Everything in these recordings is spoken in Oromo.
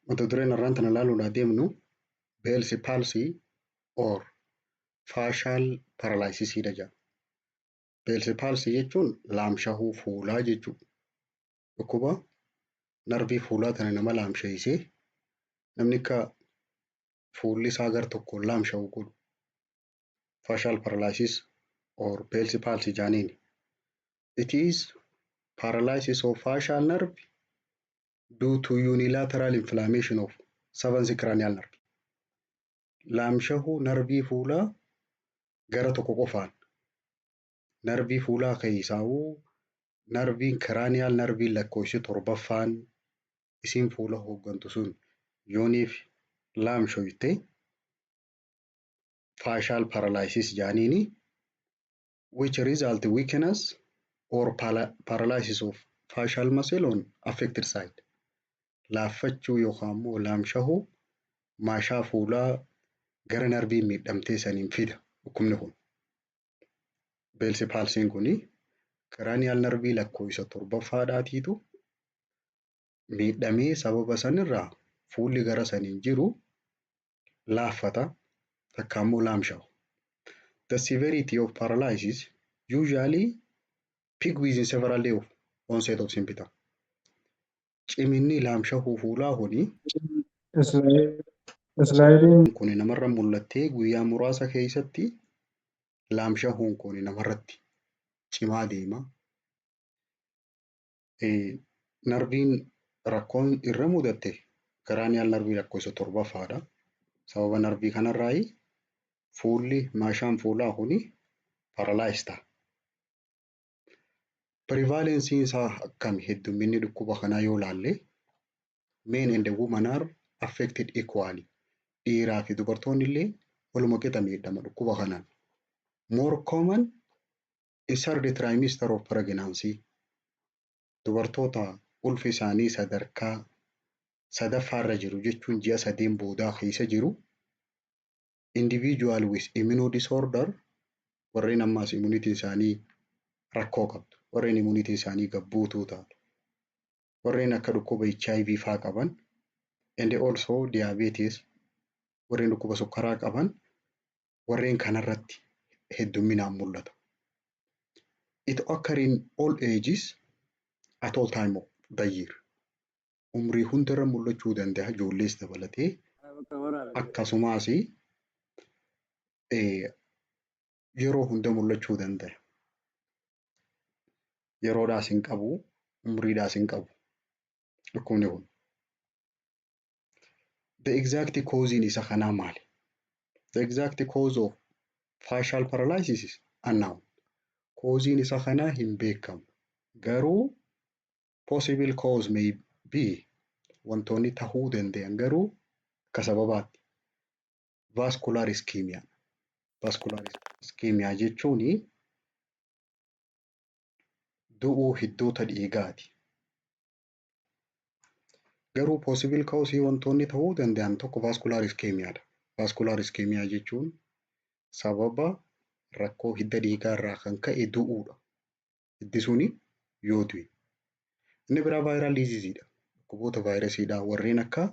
Mata dureen har'aan tana ilaaluudhaa deemnu Bell's palsy or facial paralysis dha jedhama. Bell's palsy jechuun laamshahuu fuulaa jechuudha. Dhukkuba narvii fuulaa tana nama laamsheessee namni akka fuulli isaa gar tokkoon laamsha'u godhu facial paralysis or Bell's palsy jedhaniini. It is paralysis of facial nerve due to unilateral inflammation of seventh cranial nerve. Laamshahuu narvii fuulaa gara tokko qofaan, narvii fuulaa keessaawuu narviin cranial nerviin lakkoofsi torbaffaan isiin fuula hooggantu sun yooniif laamshoyte facial paralysis jedhaniini, which result weakness or paralysis of facial muscle on affected side. Laaffachuu yookaan immoo laamshahuu maashaa fuulaa gara narviin miidhamtee saniin fida dhukkubni kun. Bell's palsyn kuni cranial nervii lakkoofsa torbaffaadhaatiitu miidhamee, sababa sanirraa fuulli gara saniin jiru laaffata takka immoo laamsha'a. The severity of paralysis usually peak within several days of onset of symptom. Ciminni laamshahuu fuulaa kuni Slideiin kun namarra mul'attee guyyaa muraasa keessatti laamshahuun kun namarratti cimaa deema. Narviin rakkoon irra mudatte cranial nervii lakkoofsa torbaffaadha. Sababa narvii kanarraayi fuulli, maashaan fuulaa kuni paralyze ta'a. Prevalenceiin isaa akkami? Heddumminni dhukkuba kanaa yoo ilaalle, men and women are affected equally. Dhiiraa fi dubartoonni illee waluma qixa miidhama dhukkuba kanaan. More common in third trimester of pregnancy. Dubartoota ulfi isaanii sadarkaa sadaffaarra jiru jechuun ji'a 3n boodaa keessa jiru. Individual with immune disorder, warreen ammaas immunityn isaanii rakkoo qabdu, warreen immunityn isaanii gabbuutuu taate, warreen akka dhukkuba HIV faa qaban, and also diabetes, warreen dhukkuba sukkaraa qaban, warreen kanarratti heddumminaan mul'ata. It occur in all ages at all time of the year. Umrii hundarra mul'achuu danda'a, ijoollees dabalatee, akkasumas yeroo hunda mul'achuu danda'a. Yeroodhaas hin qabu, umriidhaas hin qabu dhukkubni kun. The exact cause isa kanaa maali? The exact cause of facial paralysis is unknown. Causeiin isa kanaa hin beekamu. Garuu possible cause may be, wantoonni tahuu danda'an garuu akka sababaatti vascular ischemia. Vascular ischemia jechuun du'uu hiddoota dhiigaati. Garuu possible cause, wantoonni ta'uu danda'an tokko vascular ischemiadha. Vascular ischemia jechuun sababa rakkoo hidda dhiigaa irraa kan ka'e du'uudha. Hiddi suni yoo du'e. Inni biraa viral diseaseidha. Dhukkuboota vaayirasiidhaa warreen akka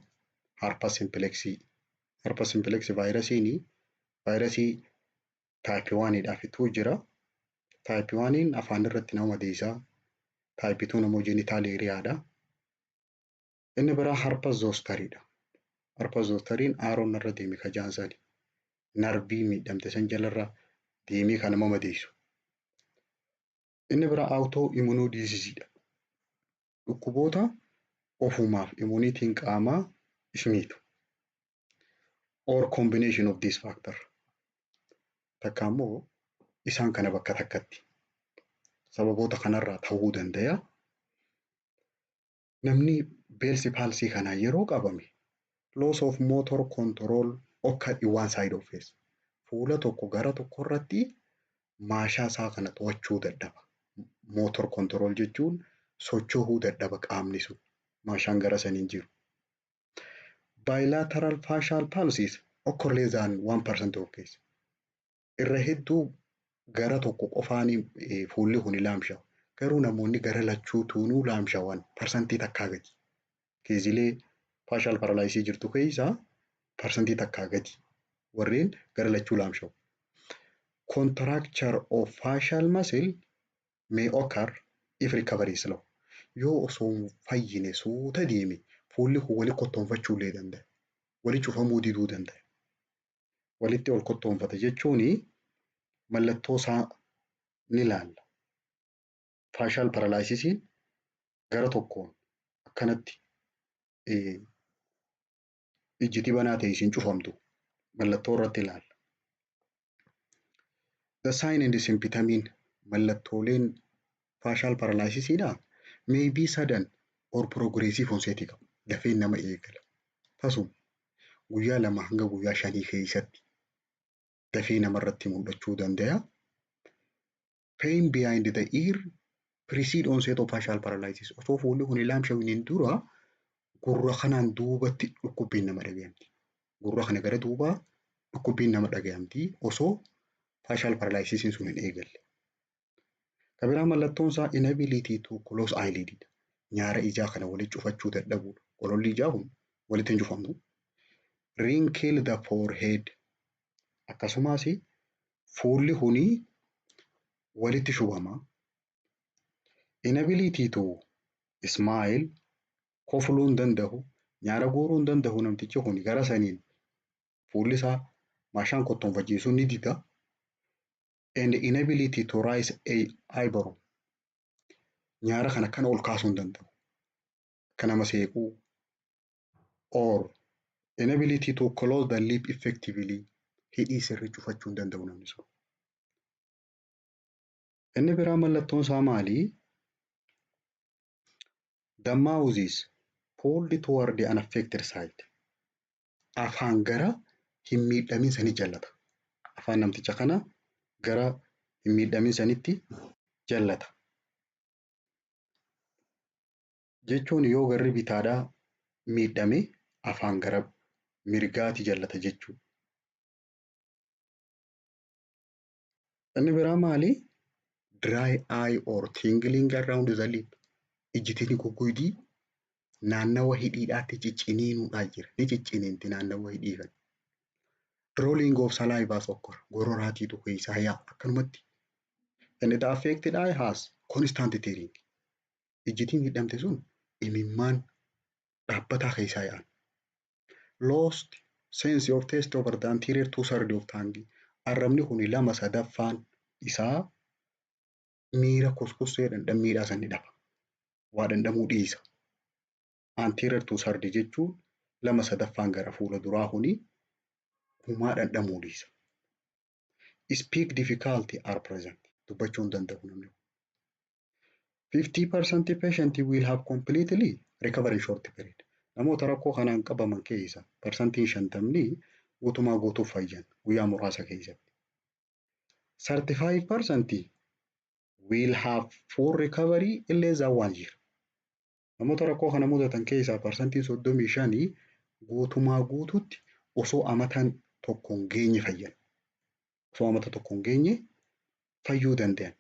herpes simplexii. Herpes simplex vaayirasiin vaayirasii type oneiidhaa fi two jira. Type oneiin afaan irratti nama madeessaa. Type twon ammoo genital areadha. Inni biraa herpes zosteriidha. Herpes zosteriin aaroon narra deeme ka jaan sani. Narvii miidhamte san jalarra deemee kan nama madeessu. Inni biraa autoimmune diseaseidha. Dhukkuboota ofumaaf immunityn qaamaa if miitu. Or combination of this factor. Takka immoo isaan kana bakka takkatti. Sababoota kanarraa ta'uu danda'a. Namni Bell's palsy kanaan yeroo qabame, loss of motor control occur in one side of face. Fuula tokko gara tokko irratti maashaa isaa kana to'achuu dadhaba. Motor control jechuun socho'uu dadhaba qaamni sun. Maashaan gara saniin jiru. Bilateral facial palsies occur less than 1% of case. Irra hedduu gara tokko qofaan fuulli kun laamsha'a. Garuu namoonni gara lachuu tuunuu laamsha'an 1% takkaa gadi. Caseilee Facial paralysis jirtu keessaa 1% gadi warreen gara lachuu laamsha'u. Contracture of facial muscle may occur if recovery is slow. Yoo osoo hin fayyine suuta deeme, fuulli kun wali kottoonfachuu illee danda'a. Wali cufamuu diduu danda'a. Walitti ol kottoonfata jechuun mallattoo isaa ni ilaalla. Facial paralysis gara tokkoon akkanatti ijjiti banaa ta'e isiin cufamtu mallattoo irratti ilaalla. The sign and symptom, mallattooleen facial paralysis may be sudden or progressive onset qabu. Dafee nama eegala. Tasuma guyyaa 2 hanga guyyaa 5 keessatti dafee namarratti mul'achuu danda'a. Pain behind the ear precede onset of facial paralysis. Osoo fuulli kun hin laamshawiniin dura gurra kanaan duubatti dhukkubbiin nama dhagayamti. Gurra kana gara duubaa dhukkubbiin nama dhagayamti osoo facial paralysis sun hin eegalle. Kan biraa mallattoon isaa inability to close eyelid dha. Nyaara ijaa kana walitti cufachuu dadhabuudha. Qololli ijaa kun walitti hin cufamu. Wrinkle the forehead. Akkasumas fuulli kuni walitti shubama. Inability to smile, kofluu hin danda'u, nyaara guuruu hin danda'u namtichi kun. Gara saniin fuulli isaa maashaan kottoonfachiisuu ni dida. And inability to raise a eyebrow. Nyaara kana akkana ol kaasuu hin danda'u. Akka nama seequu or inability to close the lip effectively, hidhii sirrii cufachuu hin danda'u namni sun. Inni biraa mallattoon isaa maali? The mouth is pulled toward the unaffected side. Afaan gara hin miidhamin sanii jallata. Afaan namticha kana gara hin miidhamin sanitti jallata. Jechuun yoo garri bitaadhaa miidhame, afaan gara mirgaati jallata jechuudha. Inni biraa maali? Dry eye or tingling around the lip. Ijjitiin ni goggoydii, naannawa hidhiidhaatti cicciniinuudhaa jira. Ni cicciniinti naannawa hidhii kana. Drooling of saliva occur. Gororaatiitu keessaa yaa'a akkanumatti. And the affected eye has constant tearing. Ijjitiin miidhamte sun imimmaan dhaabbataa keessaa yaa'an. Lost sense of taste over the anterior two third of tongue. Arrabni kun lama sadaffaan isaa miira kuskussee dhandhammiidhaa san ni dhaba. Waa dhandhamuu dhiisa. Anterior two third jechuun lama sadaffaan gara fuula duraa kuni humaa dhandhamuu dhiisa. Speak difficulty are present. Dubbachuu hin danda'u namni kun. 50% patient will have completely recover in short period. Namoota rakkoo kanaan qabaman keessa 50% guutumaa guutuuf fayyan guyyaa muraasa keessatti. 35% will have full recovery in less than one year. Namoota rakkoo kana mudatan keessaa 35% guutumaa guututti osoo amatan tokko hin geenye fayyan. Osoo amata tokko hin geenye fayyuu danda'an.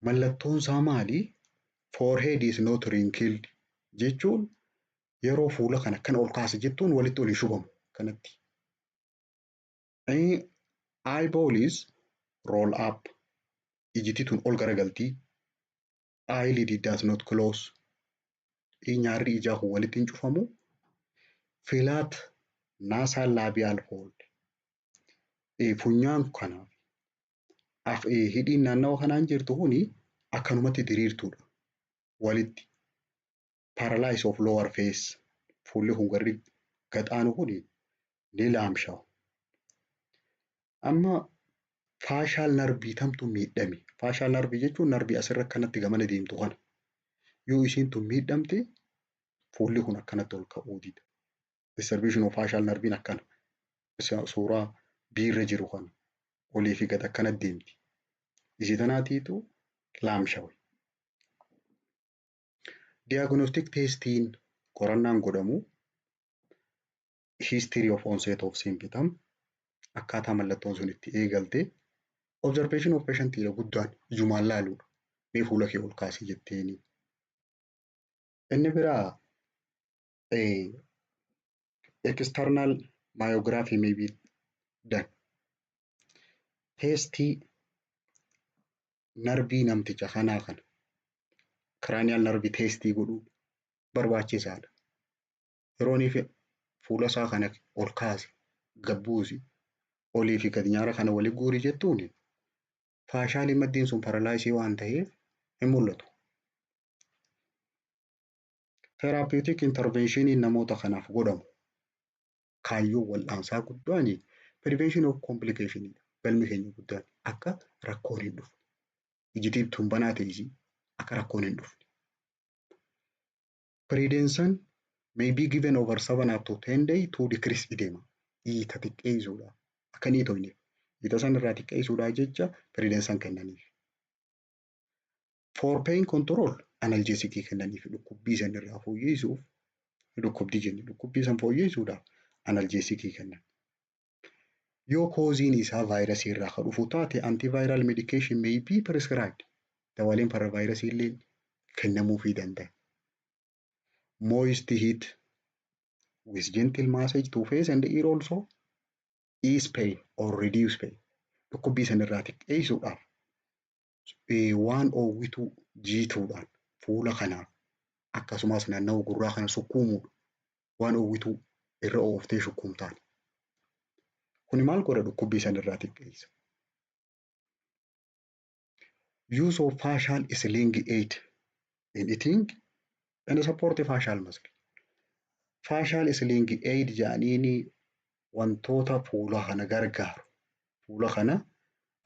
Mallattoon isaa maali? Forehead is not wrinkled jechuun yeroo fuula kana akkana ol kaase jettuun walitti ol hin shubamu kanatti. Eyeball is roll up. Ijiti tun ol garagaltii. Eyelid does not close. Nyaarri ijaa kun walitti hin cufamu. Flat nasal labial fold. Funyaan kanaaf hidhiin naannawa kanaan jirtu kuni akkanumatti diriirtuudha. Walitti. Paralysis of lower face. Fuulli kun garri gaxaanu kuni ni laamsha'a. Amma facial nerve tamtu miidhame. Facial nerve jechuun narbii asirra akkanatti gamana deemtu kana. Yoo isiin tun miidhamte, fuulli kun akkanatti ol ka'uu dida. Distribution of facial nerve akkana. Suuraa biirra jiru kana olii fi gad akkana deemti. Isii tanaatiitu laamshawe. Diagnostic testiin, qorannaan godhamu, history of onset of symptom, akkaataa mallattoon sun itti eegalte, observation of patient guddaan ijumaan laaluudha. Mee fuula kee ol kaasii jetteeni. Inni biraa External myography may be done. Testii narvii namticha kanaa kana cranial nerve testii godhuu barbaachisaadha. Yeroo inni fuula isaa kana ol kaase, gad buusi, olii fi gad nyaara kana walitti guuri jettuuni, facialii maddiin sun paralyzii waan ta'eef hin mul'atu. Therapeutic interventioniin namoota kanaaf godhamu, kaayyoon wal'aansaa guddaan, prevention of complication. Galmi keenya guddaan akka rakkoon hin dhufne. Ijji tun banaa ta'isi akka rakkoon hin dhufne. Prednisone may be given over 7 up to 10 days to decrease edema. Dhiita xiqqeessuudhaaf, akka inni hin dhiita san irraa xiqqeessuudhaaf jecha prednisone kennaniif. For pain control, analgesicii kennaniif. Dhukkubbii san irraa fooyyessuuf, dhukkubbii jenne, dhukkubbii san fooyyessuudhaaf analgesicii kennan. Yoo causeiin isaa vaayirasii irraa kan dhufu taate, antiviral medication may be prescribed. Dawaaleen farra vaayirasii illee kennamuufii danda'a. Moist heat with gentle massage to face and ear also ease pain or reduce pain. Dhukkubbii san irraa xiqqeessuudhaaf waan oowwituu jiituudhaan fuula kanaaf akkasumas naannawaa gurraa kana sukkuumuudha. Waan oowwituu irra ooftee sukkuumtaan. Kuni maal godha? Dhukkubbii san irraa xiqqeessa. Use of facial sling aid in eating and support facial muscle. Facial sling aid jedhaniini wantoota fuula kana gargaaru. Fuula kana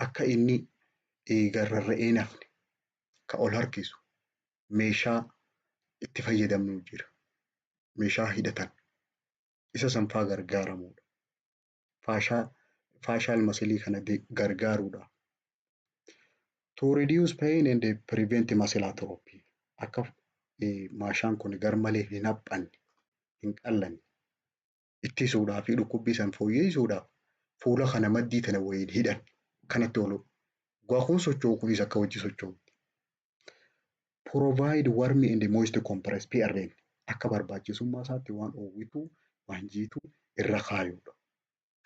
akka inni garrarra'ee nafne ka ol harkisu meeshaa itti fayyadamnu jira. Meeshaa hidhatan. Isa sanfaa gargaaramuudha. Facial muscle kana gargaaruudha. To reduce pain and prevent muscle atrophy. Akka maashaan kun garmalee hin haphanne, hin qallanne ittisuudhaa fi dhukkubbii san fooyyessuudhaaf fuula kana maddii tana wayiin hidhan kanatti olu. Kun socho'u, kunis akka wajji socho'u. Provide warm and moist compress PRN. Akka barbaachisummaa isaatti waan oowwituu, waan jiituu irra kaayuudha.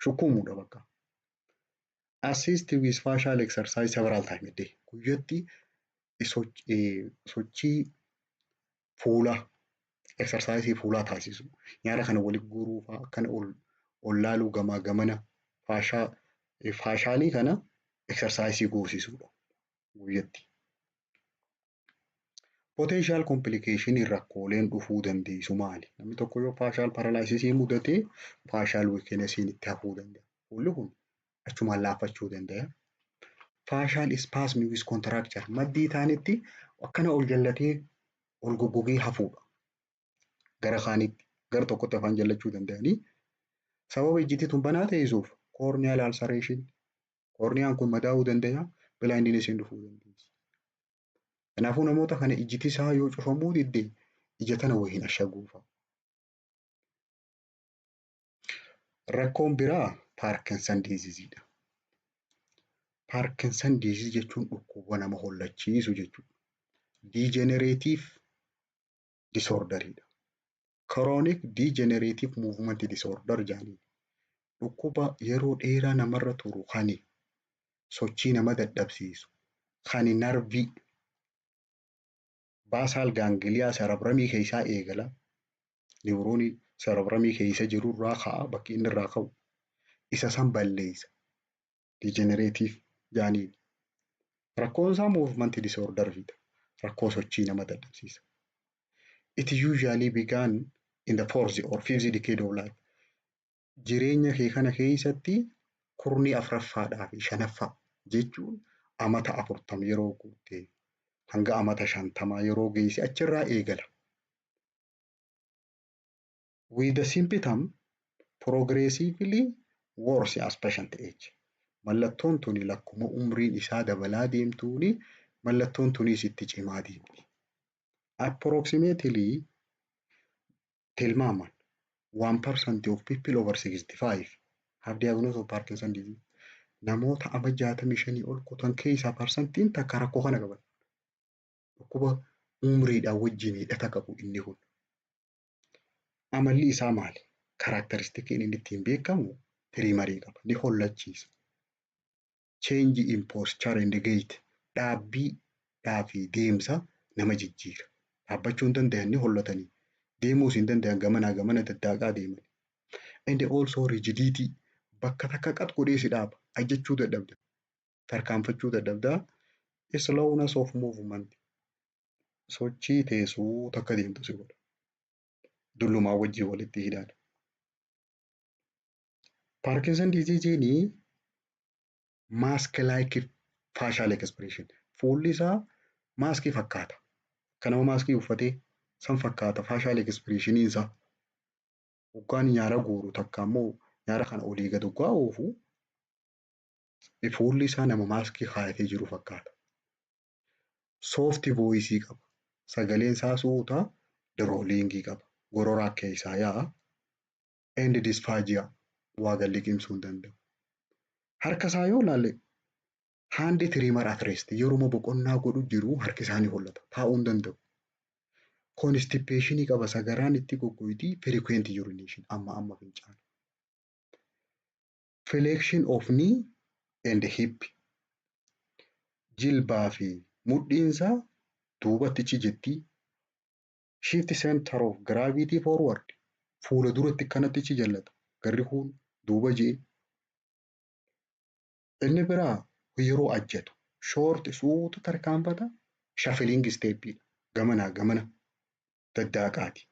Shukkumuudha bakka. Assist with facial exercise several times a day. Guyyatti sochii fuulaa, exercise fuulaa taasisu. Nyaara kana walitti guuruu fa'aa, akkana ol ol laaluu, gamaa gamana facialii kana exercise goosisuudha guyyatti. Potential complication, rakkooleen dhufuu dandeessu maali? Namni tokko yoo facial paralysisii mudate, facial weaknessiin itti hafuu danda'a. Fuulli kun achumaan laaffachuu danda'a. Facial spasm with contracture, maddii taanitti akkana ol jallatee ol goggogee hafuudha. Gara kaanitti, gara tokkotti afaan jallachuu danda'anii sababa ijjitti tun banaa teessuuf corneal ulceration, corneaan kun madaa'uu danda'a, blindnessiin dhufuu dandeessi. Kanaafuu namoota kana ijjiti isaa yoo cufamuu didde, ija tana wayiin ashaguufa. Rakkoon biraa Parkinson diseaseiidha. Parkinson disease jechuun dhukkuba nama hollachiisu jechuudha. Degenerative disorderiidha. Chronic degenerative movement disorder jedhaniin. Dhukkuba yeroo dheeraa namarra turu, kan sochii nama dadhabsiisu, kan narvii basal ganglia cerebrumii keessaa eegala. Neuronii cerebrumii keessa jirurraa ka'a, bakki inni irraa ka'u. Isa san balleessa. Degenerative jedhaniin. Rakkoon isaa movement disorder fida. Rakkoo sochii nama dadhabsiisa. It usually began in the fourth or fifth decade of life. Jireenya kee kana keessatti kurnii afuraffaadhaa fi shanaffaa jechuun amata 40 yeroo guutte hanga amata 50 yeroo geesse achirraa eegala. With the symptom progressively worse as patient age. Mallattoon tuni lakkuma umriin isaa dabalaa deemtuuni mallattoon tunis itti cimaa deemti. Approximately, tilmaaman, 1% of people over 65 have diagnosis of Parkinson disease. Namoota ama 65 ol kutan keessaa 1% rakkoo kana qaban. Dhukkuba umriidhaan wajjin hidhata qabu inni kun. Amalli isaa maali? Characteristiciin inni ittiin beekamu tremorii qaba. Ni hollachiisa. Change in posture and gait, dhaabbii fi deemsa nama jijjiira. Dhaabbachuu hin danda'an, ni hollatanii. Deemuus hin danda'an, gamanaa gamana daddaaqaa deeman. And also rigidity, bakka takka qat godhee si dhaaba. Ajjachuu dadhabda. Tarkaanfachuu dadhabdaa. Slowness of movement, sochii teessuu takka deemtu si godha. Dullumaa wajjin walitti hidhaadha. Parkinson diseaseiin mask like facial expression, fuulli isaa maaskii fakkaata. Akka nama maaskii uffatee san fakkaata facial expressioniin isaa. Hoggaan nyaara guuru takka immoo nyaara kana olii gad hoggaa oofu fuulli isaa nama maaskii kaayatee jiru fakkaata. Soft voiceii qaba. Sagaleen isaa suutaa, drawlingii qaba. Gororaa keessaa yaa'a. And dysphagia, waa gad liqimsuu hin danda'u. Harka isaa yoo ilaalle, hand tremor at rest, yeruma boqonnaa godhu jiru harki isaa ni hollata. Taa'uu hin danda'u. Constipationii qaba, sagaraan itti goggoyti, frequent urination, amma amma fincaana. Flexion of knee and hip, jilbaa fi mudhiinsaa duubatti jetti. Shift center of gravity forward, fuula duratti kanatti ci jallata. Garri kun duuba ji'e. Inni biraa yeroo ajjatu short, suuta tarkaanfata, shuffling steppiidha. Gamanaa gamana daddaaqaati.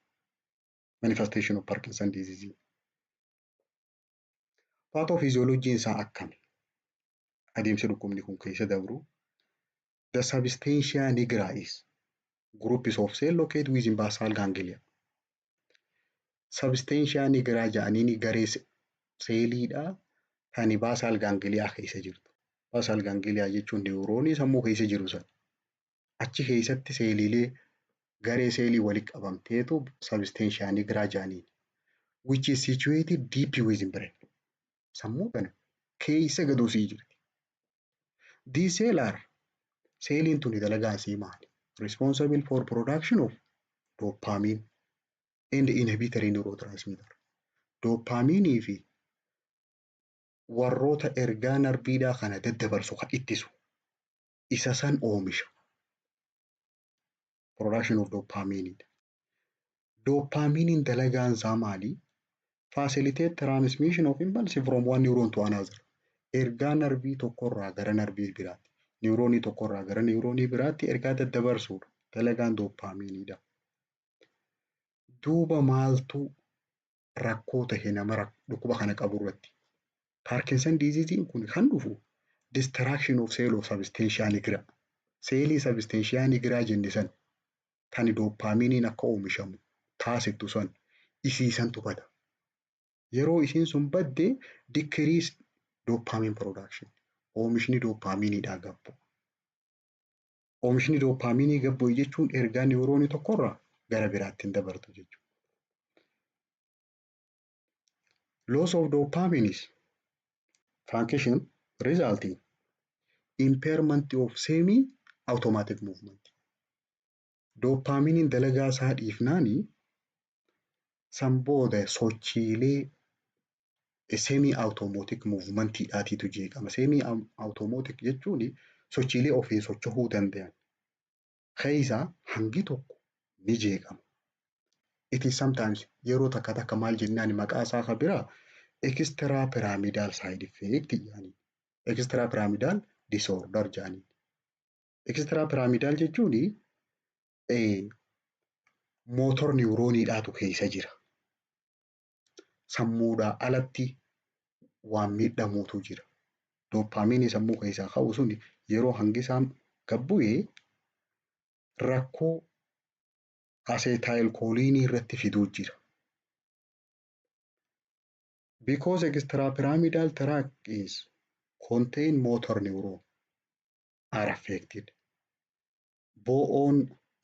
Manifestation of Parkinson disease. Pathophysiologyiin isaa akkami? Adeemsi dhukkubni kun keessa dabru. The substantia nigra is groups of cell located within basal ganglia. Substantia nigra jedhaniin garee seeliidha kan basal ganglia keessa jirtu. Basal ganglia jechuun neuronii sammuu keessa jiru sana. Achi keessatti seeliilee garee seelii walitti qabamteetu substantia nigra jedhaniin. Which is situated deep within brain. Sammuu kana keessa gadoo sii jirti. These cell are, seeliin tuni dalagaan isii maali? Responsible for production of dopamine and inhibitory neurotransmitter. Dopamiinii fi warroota ergaa narviidhaa kana daddabarsu kan ittisu isa san oomisha. Production of dopamine. Dopaminiin dalagaan isaa maali? Facilitate transmission of impulse from one neuron to another. Ergaa narvii tokkorraa gara narvii biraatti, neuronii tokkorraa gara neuronii biraatti ergaa daddabarsuudha. Dalagaan dopaminiidha. Duuba maaltu rakkoo tahe nama dhukkuba kana qabu irratti? Parkinson diseaseiin kun kan dhufu destruction of cell of substantia nigra. Seelii substantia nigra jenne san kan dopaminiin akka oomishamu taasiftu san isiisantu bada. Yeroo isiin sun badde, decrease dopamine production. Oomishni dopaminiidhaa gad bu'a. Oomishni dopaminii gad bu'e jechuun ergaa neuronii tokkorraa gara biraatti hin dabartu jechuudha. Loss of dopamine is function resulting impairment of semi automatic movement. Dopaminiin dalagaa isaa dhiifnaani san booda sochiilee semi automatic movementiidhaatiitu jeeqama. Semi automatic jechuun sochiilee ofiin socho'uu danda'an keessaa hangi tokko ni jeeqama. It is sometimes, yeroo takka takka maal jennaan maqaa isaa kan biraa, extra pyramidal side effect jedhanii. Extra pyramidal disorder jedhanii. Extra pyramidal jechuun motor neuroniidhaatu keessa jira. Sammuudhaa alatti waan miidhamuutu jira. Dopaminii sammuu keessaa ka'u sun yeroo hangi isaa gad bu'e rakkoo acetylcholineii irratti fiduu jira. Because extrapyramidal tract is contain motor neuron are affected. Bo'oon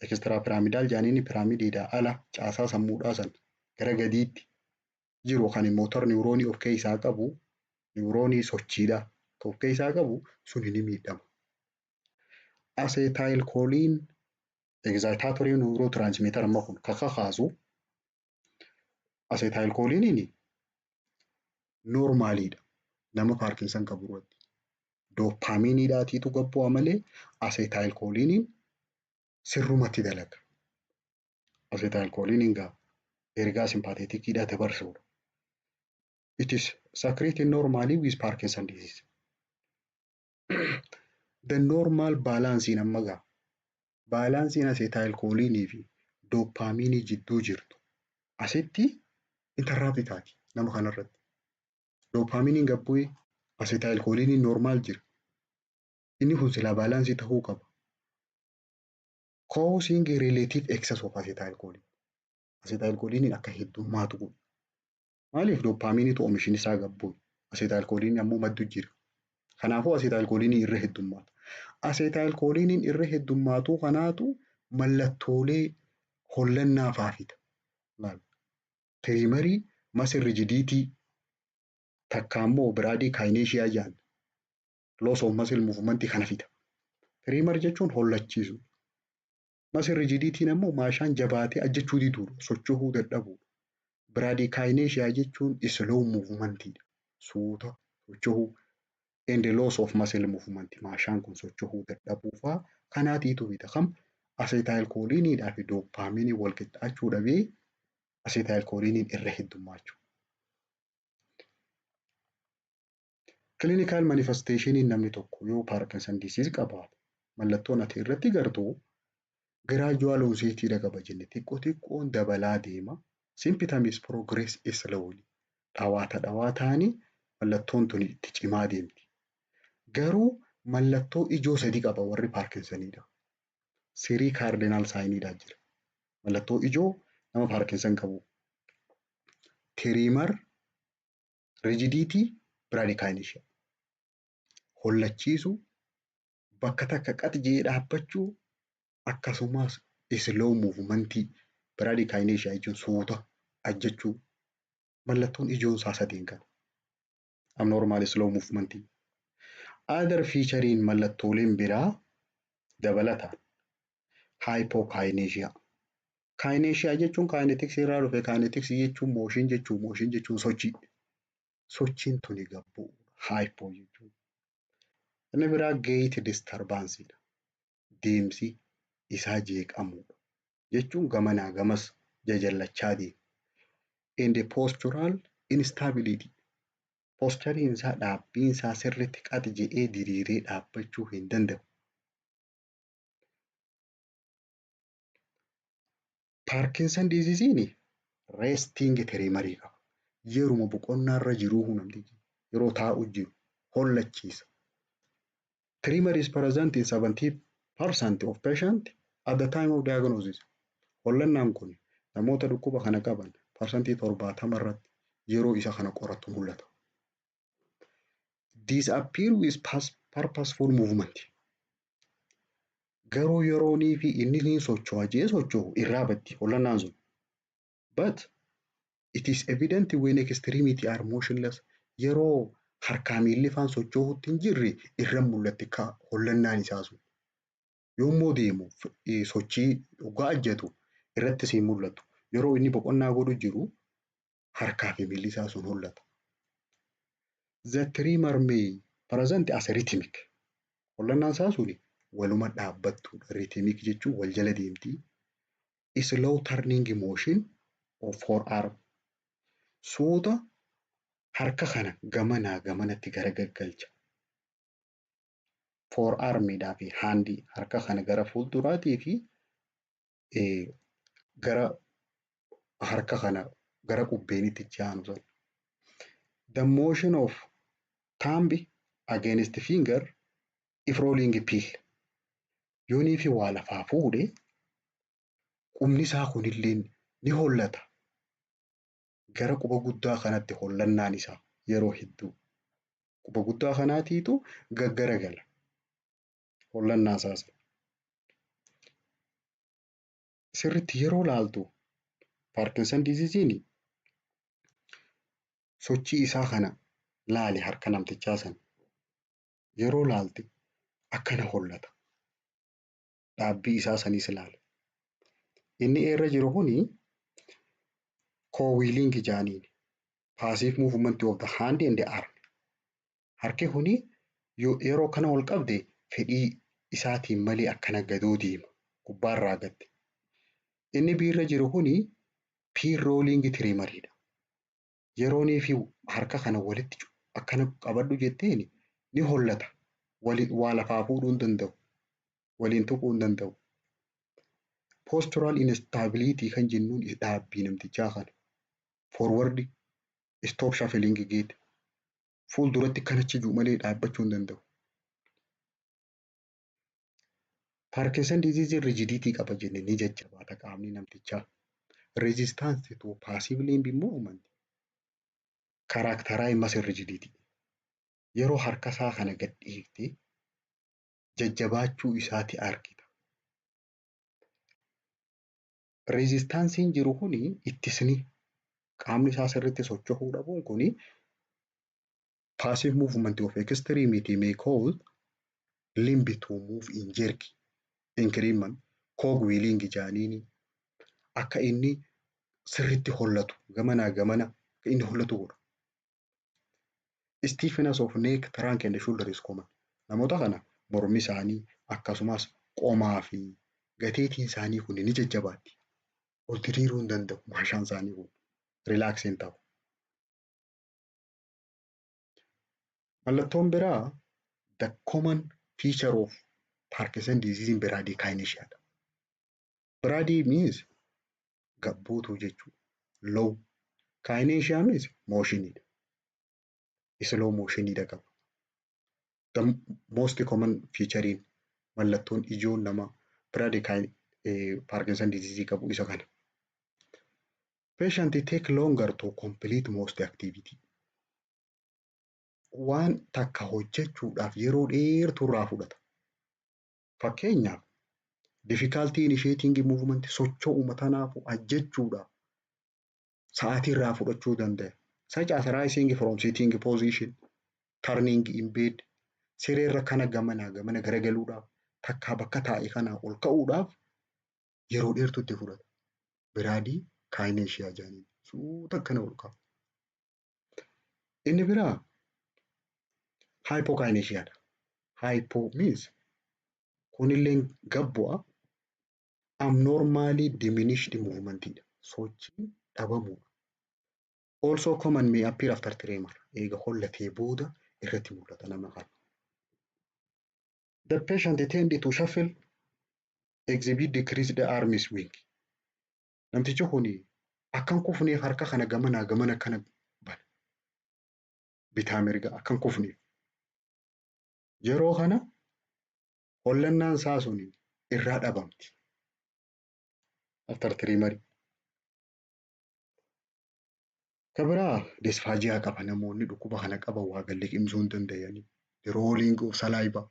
extrapyramidal jedhaniin pyramidiidhaa ala caasaa sammuudhaa san gara gadiitti jiru kan motor neuronii of keessaa qabu, neuronii sochiidhaa kan of keessaa qabu sun ni miidhama. Acetylcholine excitatory neurotransmitter amma kun kan kakaasu Acetylcholine normaliidha nama Parkinson qabu irratti. Dopaminiidhaatiitu gad bu'a malee acetylcholine sirrumatti dalaga. Acetylcholine gaa ergaa sympatheticiidhaa dabarsuudha. It is secreted normally with Parkinson disease. The normal balanceiin amma gaa balanceiin acetylcholinii fi dopaminii jidduu jirtu asitti interrupt taati nama kanarratti. Dopaminiin gad bu'ee acetylcholineiin normal jira. Inni kun silaa balanceii ta'uu qaba. Causing relative excess of acetylcholine. Acetylcholineiin akka heddummaatu godha. Maaliif dopaminiitu oomishni isaa gad bu'e. Acetylcholineiin ammoo maddu jira. Kanaafuu acetylcholineiin irra heddummaata. Acetylcholineiin irra heddummaatu kanaatu mallattoolee hollannaa fa'aa fida. Tremorii, muscle rigidity takka immoo bradykinesia jedhan loss of muscle movement kana fida. Tremor jechuun hollachiisuu. Muscle rigidityn ammoo maashaan jabaatee ajjechuu diduudha. Socho'uu dadhabuudha. Bradykinesia jechuun slow movementiidha. Suuta socho'uu and loss of muscle movement maashaan kun socho'uu dadhabuu fa'aa kanaatiitu fida. Kam acetylcholineiidhaa fi dopaminii wal qixxaachuu dhabee acetylcholineiin irra heddummaachuu. Clinical manifestationiin namni tokko yoo Parkinson disease qabaate mallattoon ati irratti gartu gradual onsetiidha qaba jenne xiqqoo xiqqoon dabalaa deema. Symptoms progress slowly. Dhawaata dhawaataani mallattoon tun itti cimaa deemti. Garuu mallattoo ijoo sadi qaba warri Parkinsoniidha. Three cardinal signiidha jira. Mallattoo ijoo nama Parkinson qabu. Tremor, rigidity, bradykinesia. Hollachiisuu, bakka takka qax jedhee dhaabbachuu akkasumas slow movementii bradykinesia jechuun suuta ajjechuu mallattoon ijoon isaa sadeen kana. Abnormal slow movementii. Other featureiin mallattooleen biraa dabalataan hypokinesia. Kinesia jechuun kineticsii irraa dhufe kineticsii jechuun motion jechuu motion jechuun sochii. Sochiin tuni gad bu'uudha hypo jechuun. Inni biraa gait disturbanceiidha. Deemsi isaa jeeqamuudha. Jechuun gamanaa gamas jajallachaa deema. And postural instability. Postureiin isaa dhaabbiin isaa sirriitti qax jedhee diriiree dhaabbachuu hin danda'u. Parkinson diseaseiin resting tremorii qaba. Yeruma boqonnaarra jiruu namtichi yeroo taa'u jiru hollachiisa. Tremor is present in 70% of patient at the time of diagnosis. Hollannaan kun namoota dhukkuba kana qaban 70% irratti yeroo isa kana qorattu mul'ata. Disappear with purposeful movement. Garuu yeroonii fi inni ni socho'a jee socho'u irraa baddi hollannaan sun. But it is evident when extremity are motionless. Yeroo harkaa miilli faan socho'uutti hin jirre irra mul'atti ka hollannaan isaa sun. Yommuu deemu sochii dhugaa ajjatu irratti siin mul'atu. Yeroo inni boqonnaa godhu jiru harkaa fi miilli isaa sun hollata. The tremor may present as a rhythmic. Hollannaan isaa suni waluma dhaabbattuudha. Rhythmic jechuun wal jala deemti. Slow turning motion of forearm. Suuta harka kana gamanaa gamanatti garagaggalcha. Forearmiidhaa fi handii harka kana gara fuulduraatii fi gara harka kana gara qubbeenitti aanu sana. The motion of thumb against finger if rolling pill. Yoonii fi waa lafaa fuudhe qubni isaa kunillee ni hollata. Gara quba guddaa kanatti hollannaan isaa yeroo hedduu. Quba guddaa kanaatiitu gaggaragala. Hollannaa isaa sana. Sirriitti yeroo laaltu Parkinson diseaseiin sochii isaa kana laali harka namtichaa sana. Yeroo laalte akkana hollata. Dhaabbii isaa sanis ilaali. Inni irra jiru kuni Cogwheeling jaaniin, passive movement of the hand and the arm. Harki kuni yeroo kana ol qabde fedhii isaatiin malee akkana gadoo deema gubbaarraa gatti. Inni biirra jiru kuni pill rolling tremoriidha. Yeroonii fi harka kana walitti akkana qabadhu jetteen ni hollata. Waa lafaa fuudhuu hin danda'u. Waliin tuquu hin danda'u. Postural instability kan jennuun dhaabbii namtichaa kana. Forward stop shuffling gait. Fuulduratti akkanachi jiru malee dhaabbachuu hin danda'u. Parkinson disease rigidity qaba jenne, ni jajjabaata qaamni namtichaa. Resistance to passive limb movement characterize muscle rigidity. Yeroo harka isaa kana gad dhiifte jajjabaachuu isaati argita. Resistanceiin jiru kuni, ittisni qaamni isaa sirriitti socho'uu dhabuun kuni, passive movement of extremity may cause limb to move in jerky increment, cogwheeling jaaniini, akka inni sirriitti hollatu, gamanaa gamana akka inni hollatu godha. Stiffness of neck, trunk and shoulder is common. Namoota kana mormi isaanii akkasumas qomaa fi gateetiin isaanii kun ni jajjabaatti. Ol diriiruu hin danda'u maashaan isaanii kun relax hin ta'u. Mallattoon biraa, the common feature of Parkinson disease, bradykinesia dha. Brady means gabbuutuu jechuudha. Low. Kinesia means motionidha. Slow motionidha qaba. The most common feature, mallattoon ijoon nama Parkinson disease qabu isa kana. Patient take longer to complete most activity. Waan takka hojjechuudhaaf yeroo dheertuu irraa fudhata. Fakkeenyaaf, difficulty initiating movement, socho'uma tanaafuu ajjechuudhaaf sa'aatii irraa fudhachuu danda'a. Such as rising from sitting position, turning in bed, sireerra kana gamanaa gamana garagaluudhaaf, takkaa bakka taa'e kanaa ol ka'uudhaaf yeroo dheertuu itti fudhata. Bradykinesia jedhaniin suuta akkana ol ka'a. Inni biraa hypokinesiadha. Hypo means kunillee gad bu'a. Abnormally diminished movementidha. Sochiin dhabamuudha. Also common, may appear after tremor. Eega hollatee booda irratti mul'ata nama kana. The patient tend to shuffle, exhibit decreased arm swing. Namtichi kun akkan kufneef harka kana gamanaa gamana akkana bana. Bitaa mirga akkan kufneef. Yeroo kana hollannaan isaa sun irraa dhabamti. After tremor. Ka biraa dysphagia qaba. Namoonni dhukkuba kana qaban waa gad liqimsuu hin danda'anii. Rolling of saliva,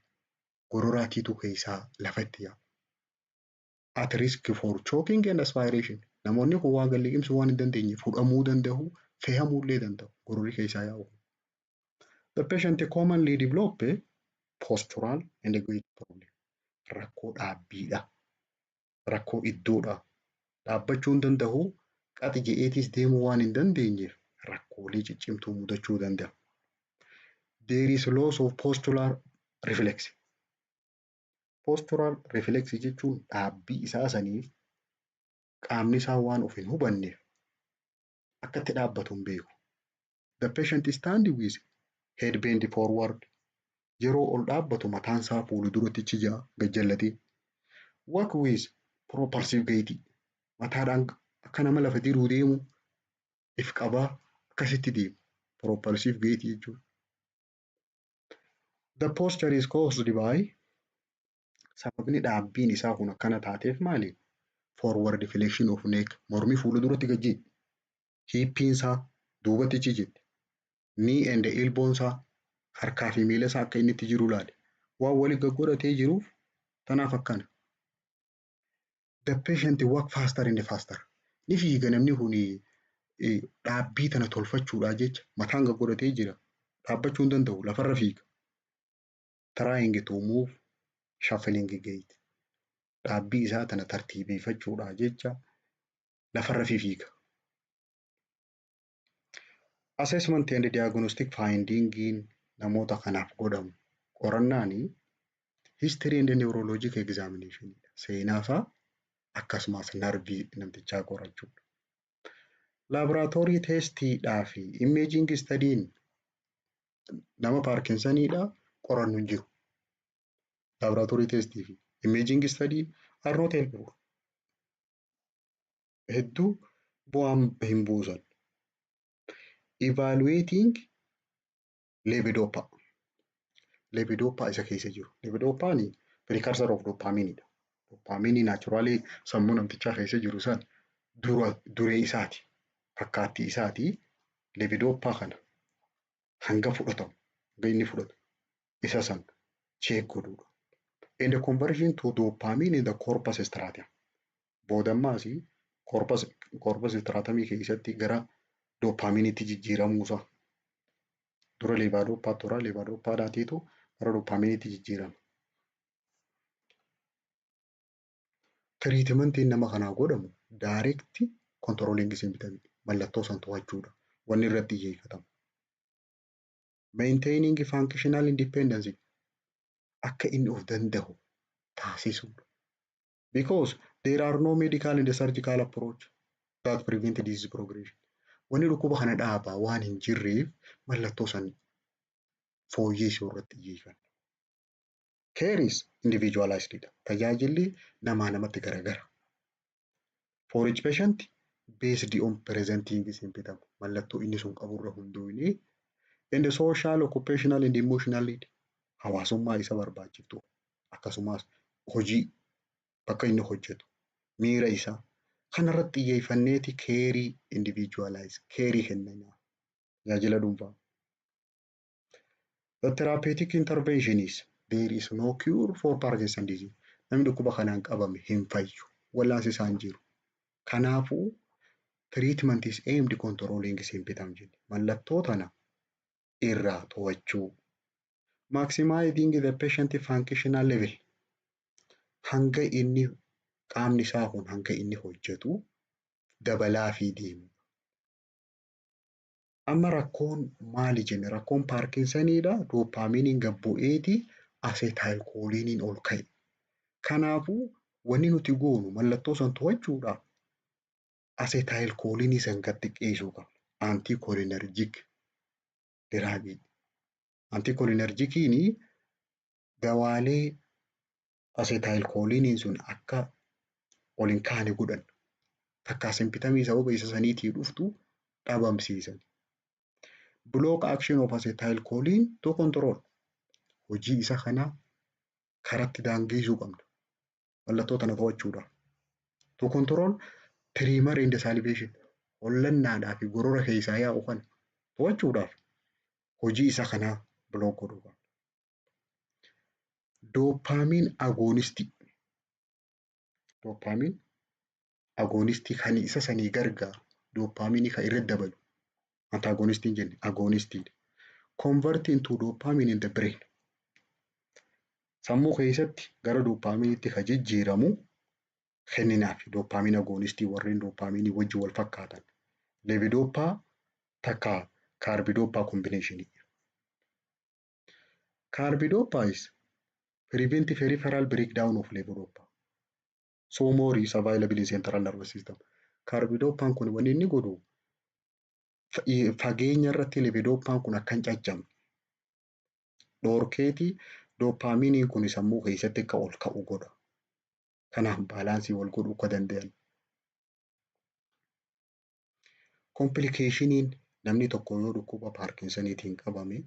gororaatiitu keessaa lafatti yaa'a. At risk for choking and aspiration. Namoonni kun waa gad liqimsuu waan hin dandeenyeef hudhamuu danda'u, fe'amuu illee danda'u gororri keessaa yaa'u. The patient commonly develop postural and gait problem. Rakkoo dhaabbiidha. Rakkoo iddoodha. Dhaabbachuu hin danda'u. Qaxi je'eetis deemuu waan hin dandeenyeef rakkoolee ciccimtuu mudachuu danda'a. There is loss of postural reflex. Postural reflex jechuun dhaabbii isaa saniif qaamni isaa waan of hin hubanneef akka itti dhaabbatu hin beeku. The patient stand with head bend forward. Yeroo ol dhaabbatu mataan isaa fuulduratti ja'a gajjallatee. Walk with propulsive gait. Mataadhaan akka nama lafa diruu deemu if qabaa akkasitti deema. Propulsive gait jechuudha. The posture is caused by, sababni dhaabbiin isaa kun akkana taateef maali? Forward flexion of neck, mormi fuulduratti gad jedhi. Hipiin isaa duubatti ciccite. Knee and elbown isaa, harkaa fi miila isaa akka inni itti jiru ilaali. Waan wali gaggodhatee jiruuf tanaaf akkana. The patient walk faster and faster. Ni fiiga namni kun dhaabbii tana tolfachuudhaa jecha mataan gaggodhatee jira. Dhaabbachuu hin danda'u, lafarra fiiga. Trying to move shuffling gait. Dhaabbii isaa tana tartiibeffachuudhaa jecha lafarra fiiga. Assessment and diagnostic findingiin namoota kanaaf godhamu qorannaani history and neurologic examination, seenaasaa akkasumas narvii namtichaa qorachuudha. Laboratory testiidhaa fi imaging studyiin nama Parkinsoniidha qorannu hin jiru. Laboratory testii fi imaging study are not helpful. Hedduu bu'aan hin buusan. Evaluating levodopa. Levodopa isa keessa jiru. Levodopaan precursor of dopamine. Dopamine naturally sammuu namtichaa keessa jiru san dura duree isaati. Fakkaattii isaati. Levodopa kana hanga fudhatamu, hanga inni fudhatu isa san check godhuudha. And the conversion to dopamine in the corpus striatum. Boodammaas corpus striatumii keessatti gara dopaminiitti jijjiiramuusaa. Dura levodopa tura, levodopaadhaatiitu gara dopaminiitti jijjiirama. Treatmentiin nama kanaa godhamu direct controlling symptom, mallattoo san to'achuudha. Wanni irratti xiyyeeffatamu. Maintaining functional independence, akka inni of danda'u taasisuudha. Because there are no medical and surgical approach that prevent disease progression. Wanni dhukkuba kana dhaabaa waan hin jirreef mallattoo san fooyyessuu irratti xiyyeeffanna. Care is individualized dha. Tajaajilli namaa namatti garagara. For each patient based on presenting symptom, mallattoo inni sun qaburra hundoofnee, and the social, occupational and emotional need, hawaasummaa isa barbaachiftu, akkasumas hojii bakka inni hojjetu, miira isaa kanarratti xiyyeeffanneeti careii individualize careii kennina, tajaajila dhuunfaa. The therapeutic intervention is there is no cure for Parkinson disease. Namni dhukkuba kanaan qabame hin fayyu. Wallaansi isaa hin jiru. Kanaafuu treatment is aimed controlling symptom jenna. Mallattoo tana irraa to'achuu. Maximizing the patient functional level. Hanga inni qaamni isaa kun hanga inni hojjetu dabalaafii deemu. Amma rakkoon maali jenne? Rakkoon Parkinsoniidha. Dopaminiin gad bu'eeti acetylcholineiin ol ka'e. Kanaafuu wanni nuti goonu mallattoo san to'achuudhaaf acetylcholineii san gad xiqqeessuu qabna. Anticholinergic drugii. Anticholinergiciin dawaalee acetylcholineiin sun akka ol hin kaane godhan, takkaa symptomii sababa isa saniitii dhuftu dhabamsiisan. Block action of acetylcholine to control. Hojii isa kanaa karatti daangeessuu qabna. Mallattoo tana to'achuudhaaf. To control tremor and salivation. Hollannaadhaa fi gorora keessaa yaa'u kana to'achuudhaaf hojii isa kanaa block godhuu qabna. Dopamine agonistii. Dopamine agonistii kan isa sanii gargaaru, dopamineii kan irratti dabalu, antagonistiin jenne agonistiidha. Convert into dopamine in the brain. Sammuu keessatti gara dopamineiitti kan jijjiiramu kenninaaf dopamine agonistii, warreen dopamineii wajjin wal fakkaatan. Levodopa takka carbidopa combinationii. Carbidopa is prevent peripheral breakdown of levodopa. So more is available in central nervous system. Carbidopaan kun wanni inni godhu fageenya irratti levodopaan kun akka hin caccabne dhoorkeeti, dopamineiin kun sammuu keessatti akka ol ka'u godha. Kanaaf balanceii wal godhuu akka danda'an. Complicationiin namni tokko yoo dhukkuba Parkinsoniitiin qabame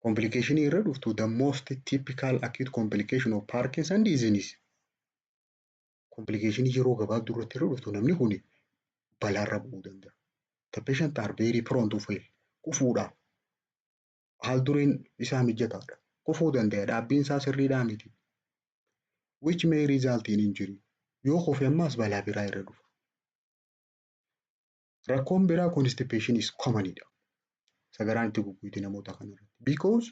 complicationii irra dhuftu, the most typical acute complication of Parkinson disease, complicationii yeroo gabaabduu irratti irra dhuftu, namni kun balaarra bu'uu danda'a. The patient are very prone to fail. Kufuudhaaf haal dureen isaa mijataadha. Kufuu danda'a. Dhaabbiin isaa sirriidhaa miti. Which may result in injury. Yoo kufe ammaas balaa biraa irra dhufa. Rakkoon biraa constipation is commonidha. Sagaraan itti gugguuti namoota kanarratti. Because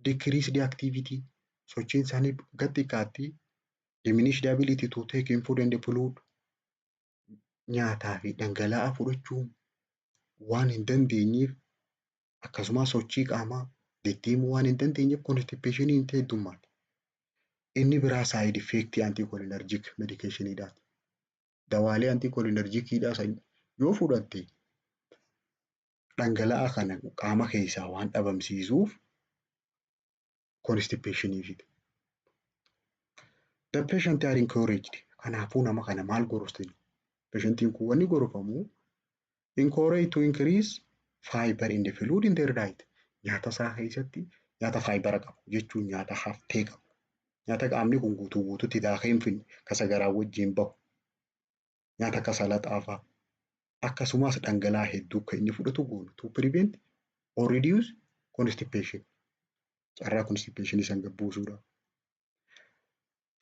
decreased activity, sochiin isaanii gad xiqqaatti, diminished ability to take in food and fluid, nyaataa fi dhangala'aa fudhachuu Waan hin dandeenyeef, akkasumas sochii qaamaa deddeemuu waan hin dandeenyeef, constipationiin itti heddummaata. Inni biraa side effectii anticholinergic medicationiidhaati. Dawaalee anticholinergiciidhaa san yoo fudhatte, dhangala'aa kana qaama keessaa waan dhabamsiisuuf constipationii fida. The patient are encouraged. Kanaafuu nama kana maal gorsinu? Patientiin kun wanni gorfamu encourage to increase fiber in the fluid in their diet. Nyaata isaa keessatti nyaata fibera qabu jechuun nyaata haftee qabu. Nyaata qaamni kun guutuu guutuutti daakee hin finne, ka sagaraa wajjin bahu. Nyaata akka salaxaa fa'a. Akkasumas dhangala'aa hedduu akka inni fudhatu goonu to prevent or reduce constipation. Carraa constipation san gad buusuudha.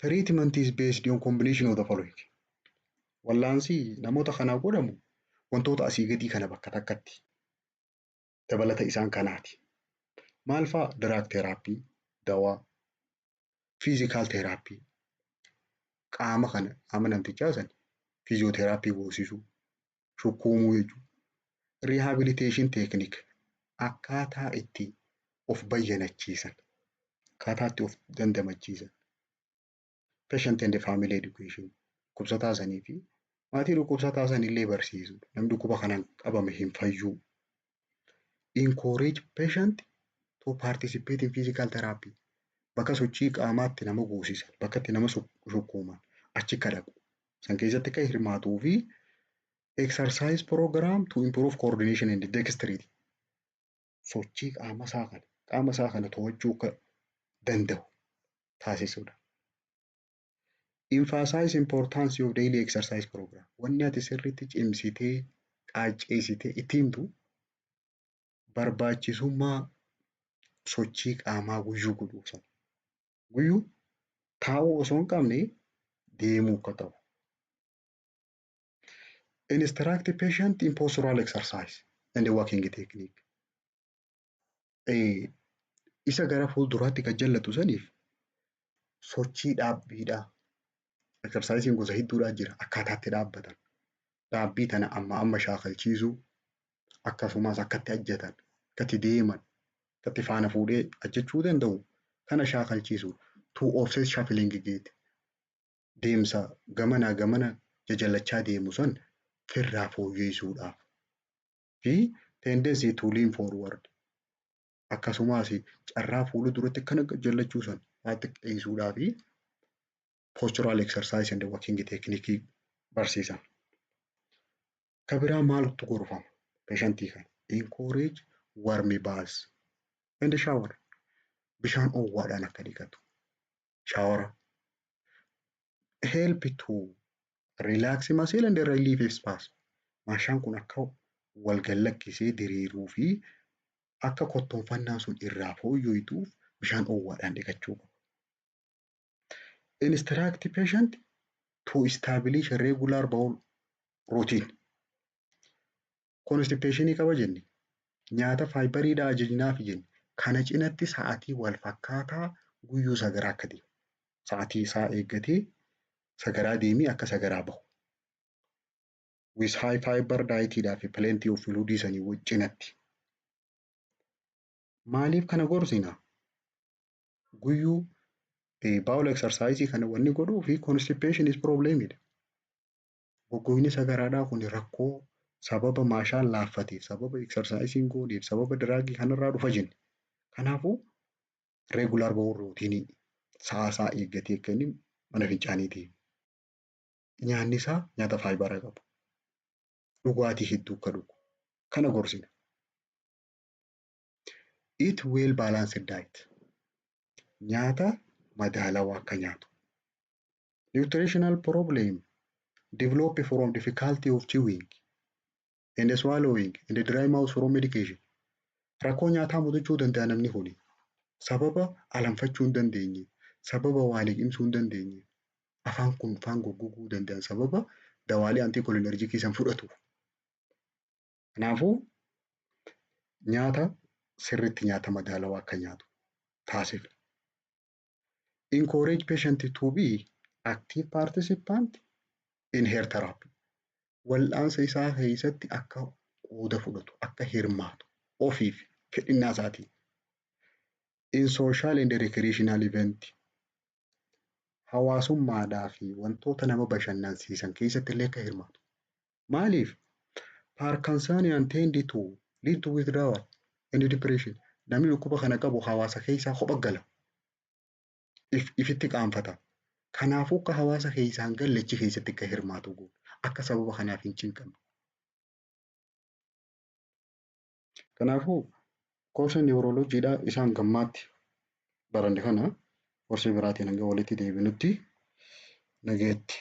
Treatment is based on combination of the following. Wallaansi namoota kanaaf godhamu wantoota asii gadii kana bakka takkatti dabalata isaan kanaati. Maal fa'a? Drug therapy, dawaa, physical therapy, qaama kana, qaama namtichaa sana physiotherapy goosisuu, shukkuumuu jechuudha. Rehabilitation technique, akkaataa itti of bayyanachiisan, akkaataa itti of dandamachiisan. Patient and family education, dhukkubsataa sanii fi maatii dhukkubsataa sanillee barsiisuu. Namni dhukkuba kanaan qabame hin fayyuu. Encourage patient to participate in physical therapy. Bakka sochii qaamaatti nama goosisan, bakka itti nama shukkuuman achi akka dhaqu. San keessatti akka hirmaatuu fi exercise program to improve coordination and dexterity. Sochii qaama isaa kana to'achuu akka danda'u taasisuudha. Emphasize importance of daily exercise program. Wanni ati sirriitti cimsitee qaacceessitee itti himtu barbaachisummaa sochii qaamaa guyyuu godhuu sana. Guyyuu taa'uu osoo hin qabne deemuu akka qabu. Instruct patient in postural exercise and walking technique. Isa gara fuulduraatti kan jallatu saniif sochii dhaabbiidhaa. Exerciseiin gosa hedduudhaa jira, akkaataa itti dhaabbatan. Dhaabbii tana amma amma shaakalchiisuu, akkasumas akkatti ajjatan, akkatti deeman, akkatti faana fuudhee ajjachuu danda'u kana shaakalchiisuudha. To offset shuffling gait, deemsa gamanaa gamana jajallachaa deemu san firraa fooyyessuudhaaf fi tendency to lean forward, akkasumas carraa fuula duratti akkana jallachuu san xiqqeessuudhaa fi postural exercise and walking technique barsiisan. Ka biraa maaltu gorfama? Patientii kana encourage warm bath and shower. Bishaan oowwaadhaan akka dhiqatu. Showera. Help to relax muscle and relieve spasm. Maashaan kun akka wal gallakkisee diriiruu fi akka kottoonfannaan sun irraa fooyya'uuf bishaan oowwaadhaan dhiqachuu qaba. Instruct patient to establish a regular bowel routine. Constipationii qaba jenne, nyaata fiberiidhaa ajajnaaf jenne, kana cinatti sa'aatii wal fakkaataa guyyuu sagaraa akka deemu. Sa'aatii isaa eeggatee sagaraa deemee akka sagaraa bahu. With high fiber dietidhaa fi plenty of fluid sanii cinatti. Maaliif kana gorsina? Guyyuu bowel exercise kana wanni godhuu fi constipation is problemidha. Goggoginni sagaraadhaa kun rakkoo sababa maashaan laaffateef, sababa exerciseiin gooneef, sababa drugii kanarraa dhufa jenne. Kanaafuu regular bowel routine sa'a isaa eeggatee akka inni mana fincaanii deemu. Nyaanni isaa nyaata fibera qabu. Dhugaatii hedduu akka dhugu. Kana gorsina. Eat well balanced diet. Nyaata madaalawaa akka nyaatu. Nutritional problem develop from difficulty of chewing and swallowing and dry mouth from medication. Rakkoo nyaataa mudachuu danda'a namni kuni. Sababa alanfachuu hin dandeenye, sababa waa liqimsuu hin dandeenye, afaan kun afaan goggoguu danda'an sababa dawaalee anticholinergicii san fudhatuuf. Kanaafuu nyaata sirriitti, nyaata madaalawaa akka nyaatu taasifna. Encourage patient to be active participant in her therapy. Wal'aansa isaa keessatti akka qooda fudhatu, akka hirmaatu ofiif fedhinnaa isaatiin. In social and recreational event, hawaasummaadhaa fi wantoota nama bashannansiisan keessatti illee akka hirmaatu. Maaliif? Parkinsonian tend to lead to withdrawal and depression. Namni dhukkuba kana qabu hawaasa keessaa kopha gala. Ifitti qaanfata. Kanaafuu akka hawaasa keessaa hin galle achi keessatti akka hirmaatu goona. Akka sababa kanaaf hin cinqamne. Kanaafuu koorsiin niwurooloojiidhaa isaan gammaatti baranne kana koorsii biraatiin hanga walitti deebinutti nageetti.